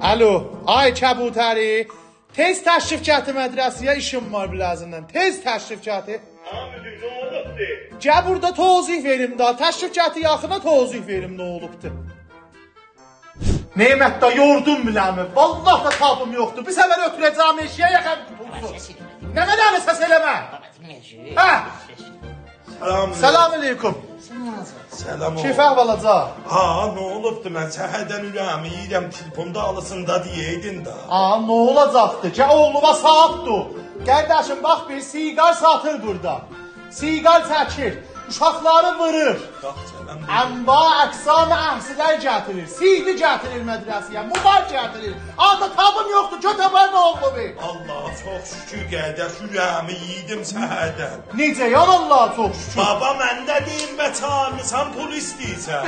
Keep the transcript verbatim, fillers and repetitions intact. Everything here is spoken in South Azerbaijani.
الو، آی کبوتری، تئز تشریف گتیر مدرسه‌یه، ایشیم وار بیله‌زیندن. تئز تشریف گتیر. آقا مدیر، نه اولوبدو؟ گل بورادا توضیح وئریم دا. تشریف گتیر یاخینا، توضیح وئریم نه اولوبدو. نعمت دا، یوردون بیله‌می. والله دا تابیم یوخدور. بیر سفر اؤتوره‌جم ائشییه، یاخام توتولسون. سس ائله‌مه. نه منه سس ائله‌مه؟ بابا، دینله کی. هه. سس ائله‌مه. سلام. سلام علیکم. سلام. سلام کیف احوال حاجی؟ آ، نه اولوبدو؟ من سحردن اوره‌ییمی یئییرم، تلفون دا آلیسین دا دئیه‌یدین دا. آ، نه اولاجاقدی کی، اوغلوما صاحیب دور. قارداشیم، باخ، بیر سیگار ساتیر بورادا. سیگار چکیر. اوشاقلاری وورور. یاخشی، من بو انواع اقسام اهسیلر گتیریر. سی‌دی گتیریر مدرسه‌یه، موبایل گتیریر. آخی تابیم یوخدور، گؤتور آپاریم اوغلومو. آللاها چوخ شوکور، قارداش، اوره‌ییمی یئییردیم سحردن. نئجه، یا آللاها چوخ شوکور. بابا، من ده دئییم، به چاغیرمیسان، پول ایسته‌ییرسن.